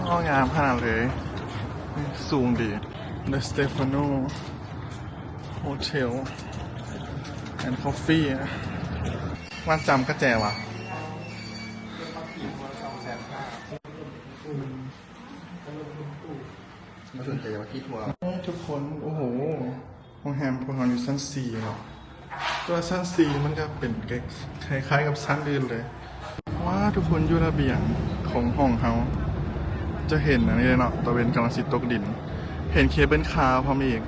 ຫ້ອງງາມຂະໜາດເລີຍ ສູງດີ. The Stefano Hotel and Coffee ວ່າຈຳກະແຈວະ. ບໍ່ສົນໃຈວ່າທີ່ທົ່ວ. ເອີ ທຸກຄົນ ໂອ້ໂຫ ໂຮງແຮມພວກເຮົາຢູ່ຊັ້ນສີ່ເນາະ, ແຕ່ວ່າຊັ້ນສີ່ມັນກະເປັນ ຄ້າຍໆກັບຊັ້ນອື່ນເລີຍ. ວ້າ ທຸກຄົນ ຢູ່ລະບຽງຂອງຫ້ອງເຮົາ ຈະເຫັນອັນນີ້ເນາະ, ຕາເວັນກຳລັງຊິຕົກດິນ, ເຫັນເຄເບິນຄາພ້ອມອີກ.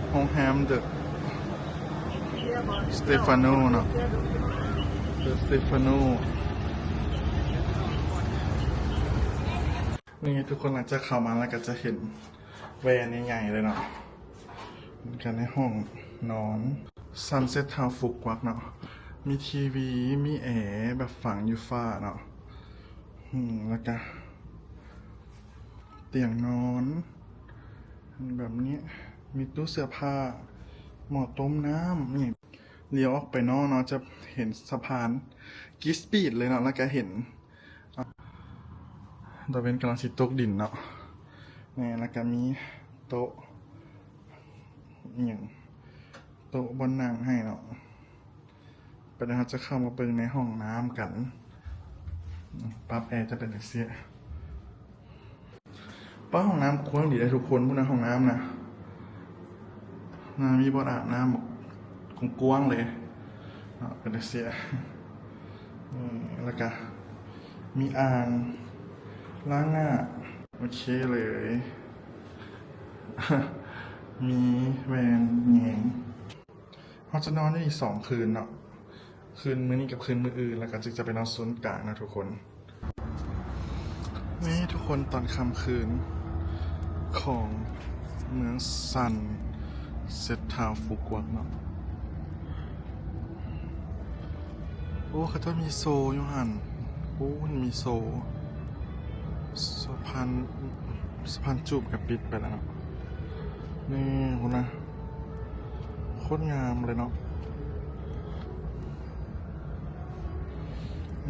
ໂຮງແຮມ The Stefano ເນາະ, The Stefano. ນີ້ ທຸກຄົນ ຫຼັງຈາກເຂົ້າມາແລ້ວກະຈະເຫັນແວ່ນໃຫຍ່ໆເລີຍເນາະ, ແລ້ວກະໃນຫ້ອງນອນ Sunset Town Fukguak ເນາະ, ມີທີວີ ມີແອ ແບບຝັງຢູ່ຝາເນາະ. ອືມ ແລ້ວກະຕຽງນອນແບບນີ້, ມີຕູ້ເສື້ອຜ້າ, ໝໍ້ຕົ້ມນ້ຳນີ້. ລ້ຽວອອກໄປນອກເນາະ ຈະເຫັນສະພານ Great Bridge ເລີຍເນາະ, ແລ້ວກະເຫັນ ຕາເວັນກຳລັງຊິຕົກດິນເນາະ. ນີ້ ແລ້ວກະມີໂຕະ ອີ່ຫຍັງ ໂຕະບ່ອນນັ່ງໃຫ້ເນາະ. ປະເດນເຮົາຈະເຂົ້າມາເບິ່ງໃນຫ້ອງນ້ຳກັນ, ປັບແອຈະເປັນຈັ່ງຊີ້. ປ້າ ຫ້ອງນ້ຳກວ້າງດີເດ້ທຸກຄົນ, ພຸ້ນນະ ຫ້ອງນ້ຳນະ, ນະ ມີບ່ອນອາບນ້ຳກວ້າງໆເລີຍເນາະ, ເປັນຈັ່ງຊີ້. ອືມ ແລ້ວກະມີອ່າງລ້າງໜ້າ, ໂອເຄເລີຍ. ມີແວ່ນແຍງ. ເຮົາຈະນອນຢູ່ນີ້ສອງຄືນເນາະ, ຄືນມື້ນີ້ກັບຄືນມື້ອື່ນ, ແລ້ວກະຈຶ່ງຈະໄປນອນສູນກາງນະທຸກຄົນ. ນີ້ທຸກຄົນ ຕອນຄ່ຳຄືນຂອງເມືອງ Sunset Town Fukguak ເນາະ. ໂອ້ ເຂົາເຈົ້າມີໂຊຢູ່ຫັ້ນ, ໂອ້ ມັນມີໂຊ. ສະພານ ສະພານຈູບກະປິດໄປແລ້ວເນາະ. ນີ້ພຸ້ນນະ ໂຄດງາມເລີຍເນາະ.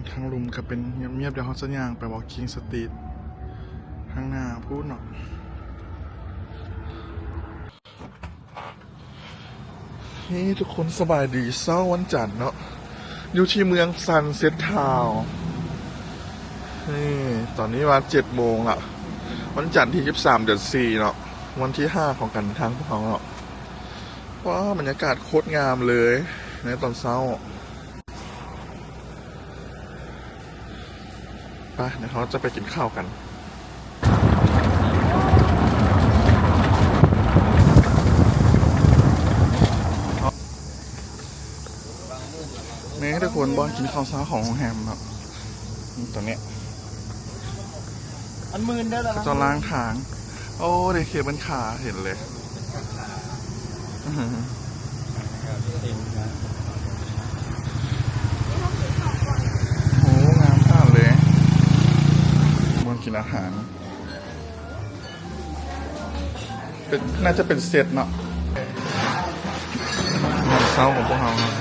ທາງລຸ່ມກະເປັນງຽບໆ, ດຽວເຮົາຈະຍ່າງໄປ Walking Street ທາງໜ້າພຸ້ນເນາະ. ເຮີ ທຸກຄົນ ສະບາຍດີ ເຊົ້າວັນຈັນເນາະ, ຢູ່ທີ່ເມືອງ Sunset Town. ເຮີ ຕອນນີ້ວ່າເຈັດໂມງລະ, ວັນຈັນທີສິບສາມ ເດືອນສີ່ເນາະ, ວັນທີຫ້າຂອງການເດີນທາງຂອງເຮົາເນາະ. ວ້າ ບັນຍາກາດໂຄດງາມເລີຍໃນຕອນເຊົ້າ. ໄປ ດຽວເຮົາຈະໄປກິນເຂົ້າກັນ. ນີ້ທຸກຄົນ ບ່ອນກິນເຂົ້າເຊົ້າຂອງໂຮງແຮມເນາະ, ຕົງນີ້ ມັນມື່ນເດີລະ ເຂົາເຈົ້າລ້າງທາງ. ໂອ້ ໄດ້ເຄເບິນຄາ ເຫັນເລີຍ. ໂອ້ ງາມຂະໜາດເລີຍ. ບ່ອນກິນອາຫານ ເປັນ ໜ້າຈະເປັນເຊັດເນາະ. ຍາມເຊົ້າຂອງພວກເຮົາເນາະ.